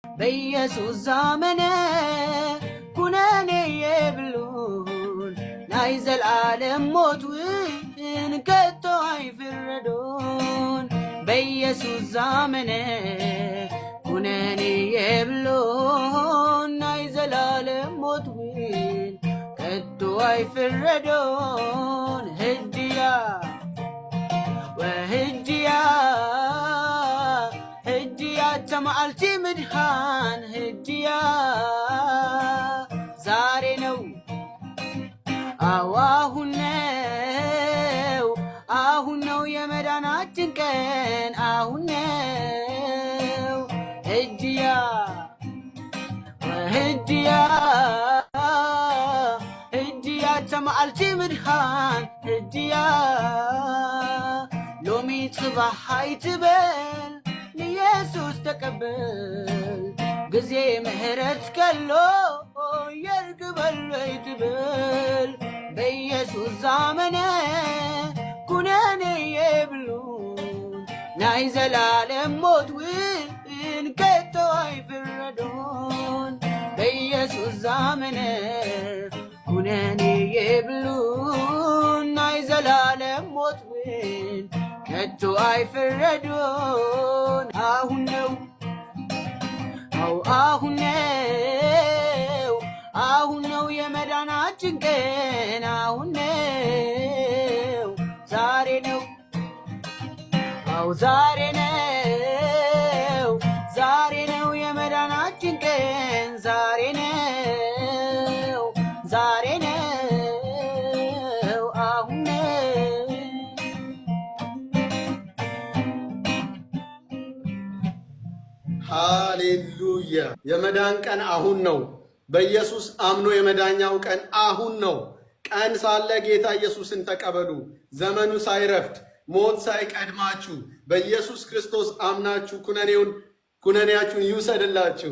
በኢየሱስ ዛመነ ኩነኔ የብሉን ናይ ዘለዓለም ሞት ውን ከቶ አይፍረዶን። በኢየሱስ ዛመነ ኩነኔ የብሉን ናይ ዘላለም ሞት ውን ከቶ አይፍረዶን። ህጅያ ወህጅያ ህጅያ ተማዓልቲ ምድሃን ህጅያ ዛሬ ነው። አዎ አሁን ነው፣ አሁን ነው የመዳናችን ቀን አሁን ነው። ህጅያ ወህጅያ ህጅያ ተማዓልቲ ምድሃን ህጅያ። ሎሚ ጽባሕ ኣይትበል፣ ንኢየሱስ ተቀበል። ጊዜ ምህረት ከሎ የርግበል ኣይትበል። በኢየሱስ ዛመነ ኩነኔ የብሉን ናይ ዘላለም ሞት ውን ከቶ አይፍረዶን። በኢየሱስ ዛመነ ኩነኔ የብሉን ናይ ዘላለም ሞት ውን ከቶ አይፍረዶን። አሁን ነው፣ አው አሁን ነው፣ አሁን ነው የመዳናችን ቀን አሁን ነው፣ ዛሬ ነው፣ አው ዛሬ ነው፣ ዛሬ ነው የመዳናችን ቀን ዛሬ ነው፣ ዛሬ ነው፣ አሁን ነው። ሃሌሉያ! የመዳን ቀን አሁን ነው። በኢየሱስ አምኖ የመዳኛው ቀን አሁን ነው። ቀን ሳለ ጌታ ኢየሱስን ተቀበሉ። ዘመኑ ሳይረፍድ፣ ሞት ሳይቀድማችሁ በኢየሱስ ክርስቶስ አምናችሁ ኩነኔውን ኩነኔያችሁን ይውሰድላችሁ።